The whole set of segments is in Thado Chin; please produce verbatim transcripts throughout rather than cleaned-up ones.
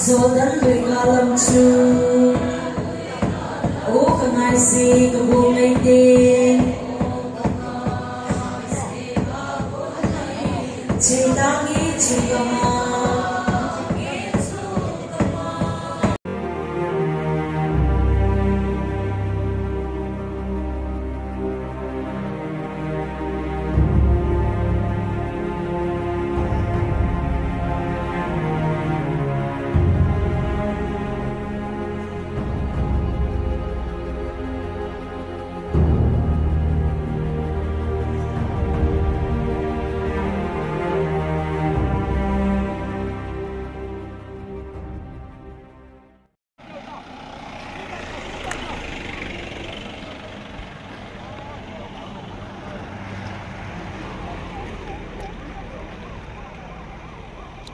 Sodan lui kalam chu, o ka ngai si ka bu mai te. Chei tangi chu ka ma.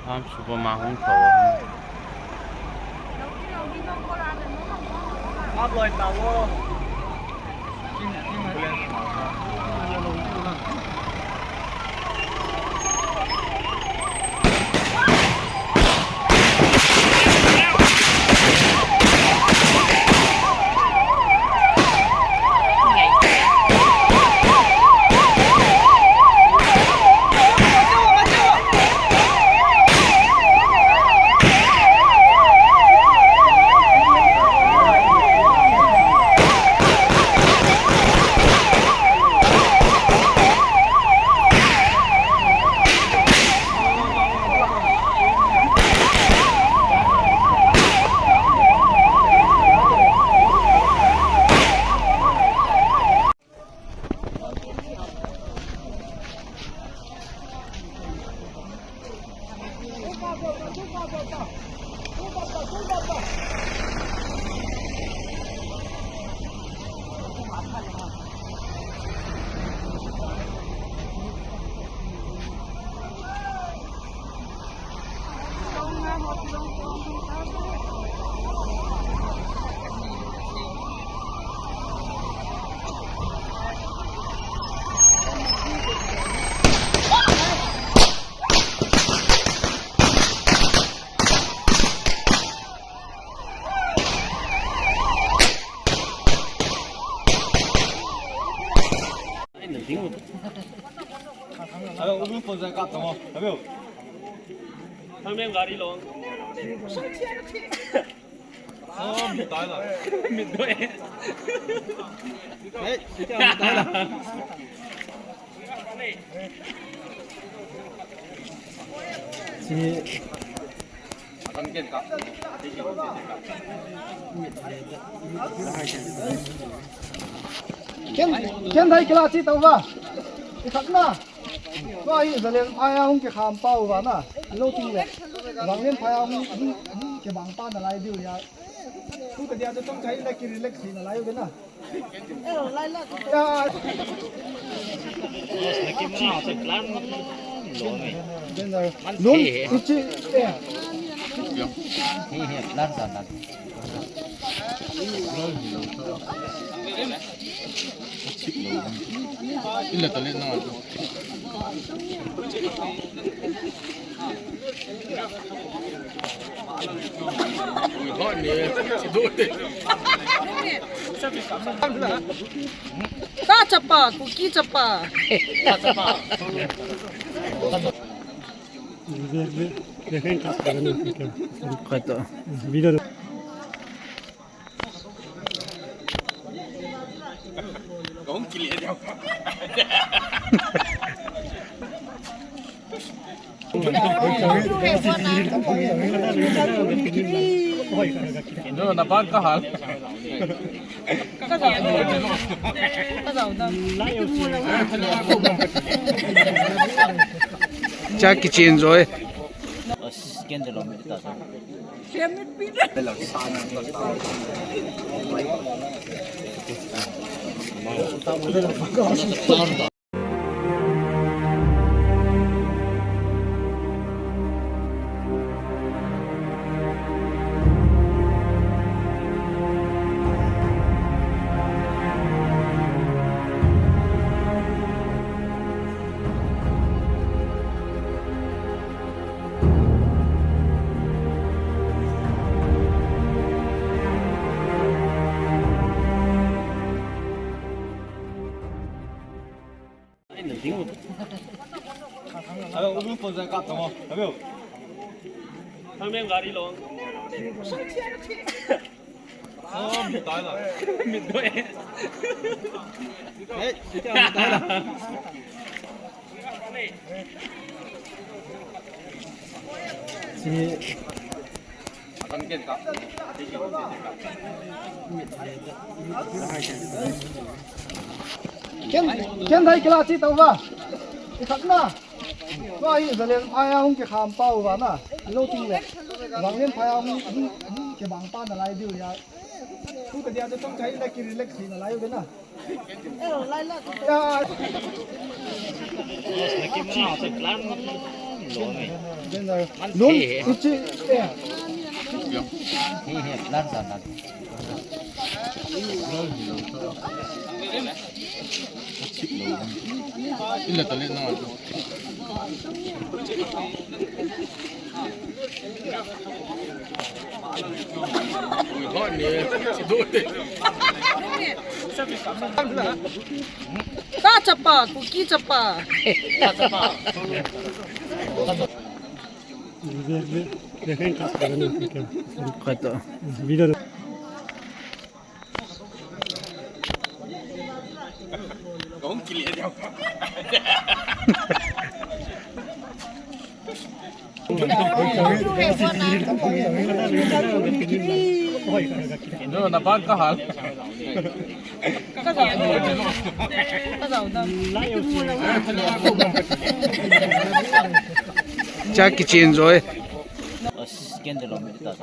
Ham super ma hung tho. Ham loi ta wo. Hello, ubi pon sa ka tamo. Hello. Thang mem gari lo. Oh, mi tai la. Mi doi. Hey, mi tai la. Si. Ken, ken dai kila chi tau ba. Ikhat na. Tua hi zalen phai a hung kikham pau va na. Lo ting le. Zalen phai a hung, hung, hung kibang pa na lai diu ya. Thu ka dia chu tong chai le ki relax hi na lai u na. Ya. Lung, ichi, eh. Ila tali na. Ta chapa, Kuki chapa. Video. No, na bang kahal. Cha kichin joi. Scan de lo mi ta. Alo, ubi pon sa kap tong. Alo. Thang meng gari long. Oh, mit tai la. Mit doi. Hey, mit tai la. Si. Ken, ken dai kila chi tau va. I khat na. Tua hi Zalen phai a hung kikham pa uva na. Lo ting le. Zalen phai a hung, hung, hung kibang pa nalai diu ya. Tu ka dia tu tong chai la ki relax hi nalai u na. Ya. Lun, ichi, eh. Ila tali na. Ka chapa, Kuki chapa. Koi to. Video. No, na bang ka hal. Cha ki chin joy. As, kendel om ta.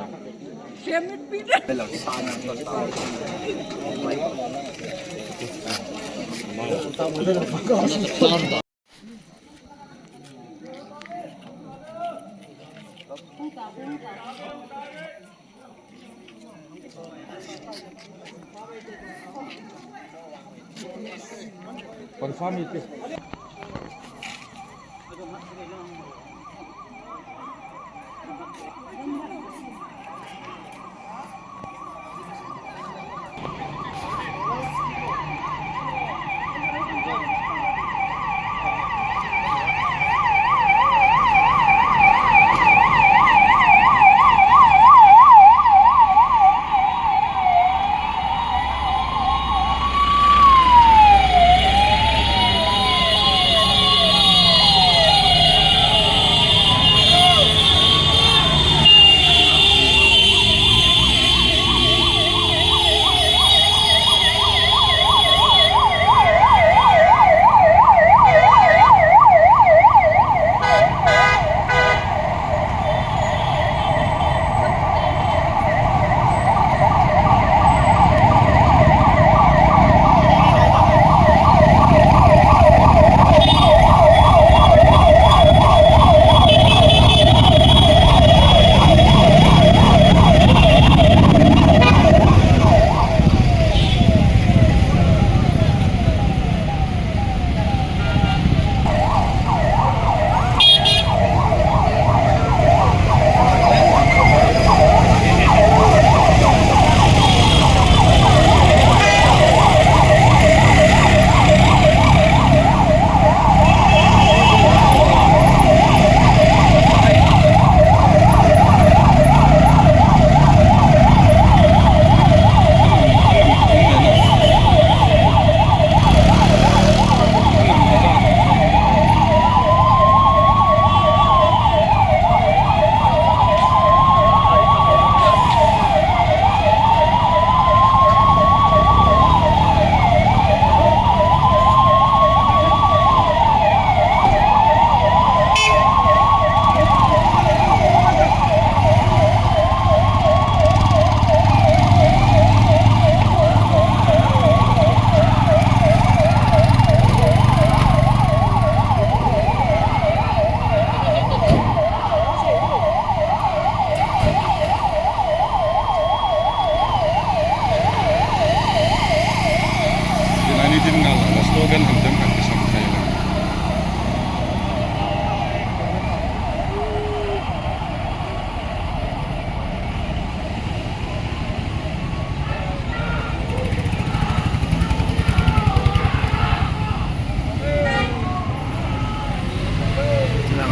Confirm ite.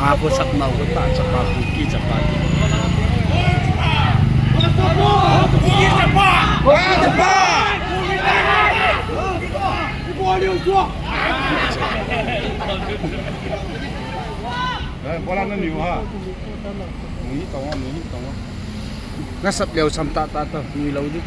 Apo sak nau ko ta chapa Kuki chapa ti. Eh, bola na niu ha. Ni tong, ni tong. Na sap leo sam ta ta ta, ni lo di.